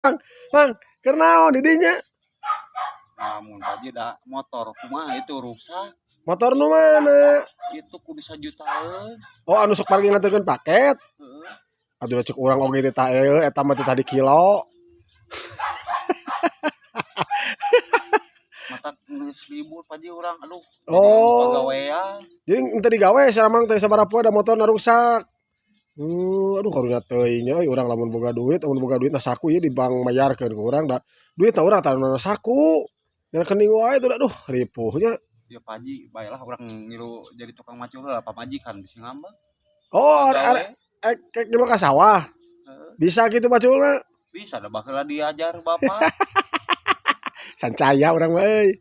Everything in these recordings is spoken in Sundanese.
Mang, keur naon di dinya? Lamun Pak Haji da motor kumaha itu rusak. Motor nu mana? Itu kudu sajutaan. Oh, anu sok pargi nganterkeun paket. Heeh. Aduh, cek urang oge teh tah eta mah teh tadi kilo. Mata geus libur Pak Haji urang, aduh. Oh. Pagawean. Jadi ente digawe saramang teh sabaraha poe da motorna rusak. Aduh, karunya teuing nya euy urang lamun boga duit, lamun boga duit na saku ieu di bank mayarkeun ku urang da duit na urang tara saku. Rekening wae tuh, aduh, ripuh nya. Ya Pak Haji, baiklah urang ngilu jadi tukang macul heula pamajikan bisi ngambek. Oh, are kayak ngilu ka sawah. Heeh. Bisa gitu maculna. Bisa da baheula diajar bapak. Sancaya urang mah euy.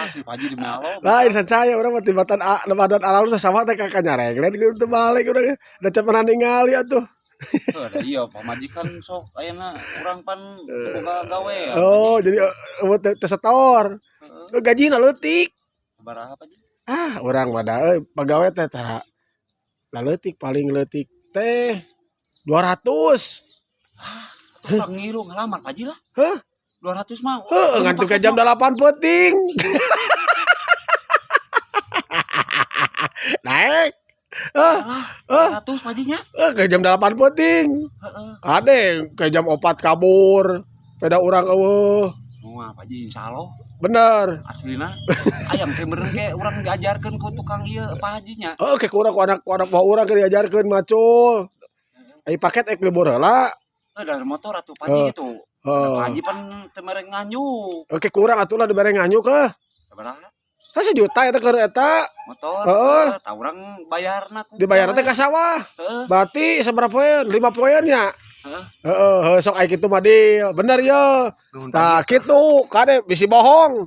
Asli Pak Haji demi Allah. Lain sancaya urang mah tibatan badan alus sawah teh ka nyareglen teu balik urang. Da can pernah ningali atuh. Heuh, da iya pamajikan sok ayeuna urang pan teu boga gawe. Oh, jadi eueuh teu setor. Heeh. Gajina leutik. Sabaraha Pak Haji? Ah, urang mah da euy pagawe teh tara laleutik, paling leutik teh 200. Atuh urang ngilu ngalamar Pak Haji lah. Hah? 200 mah. Heuh, ngantuk ke jam 8 peuting. Naik. Ah, 200 Pak Haji nya. Ke jam 8 peuting. Heeh. Ade ke jam 4 kabur. Peda urang eueuh. Moal Pak Haji insyaallah. Bener. Aslina ayam teh meureun ke urang diajarkeun ku tukang ieu Pak Haji nya. Heuh, ke kurang ku anak buah urang keur diajarkeun macul. Ai paket ek libur heula. Heuh, dari motor atuh Pak Haji gitu. Pak Haji pan teu mere nganyuk. Oke, kurang atuh lah dibere nganyuk heuh. Sabaraha? Hah, sejuta eta keur eta. Motor. Heeh. Tah urang bayarna ku. Dibayar teh ka sawah. Heeh. Berarti sabaraha poeun? 5 poeun nya. Heeh. Heeh, sok ai kitu mah deal. Bener ye. Nuhun. Tah kitu, kade bisi bohong.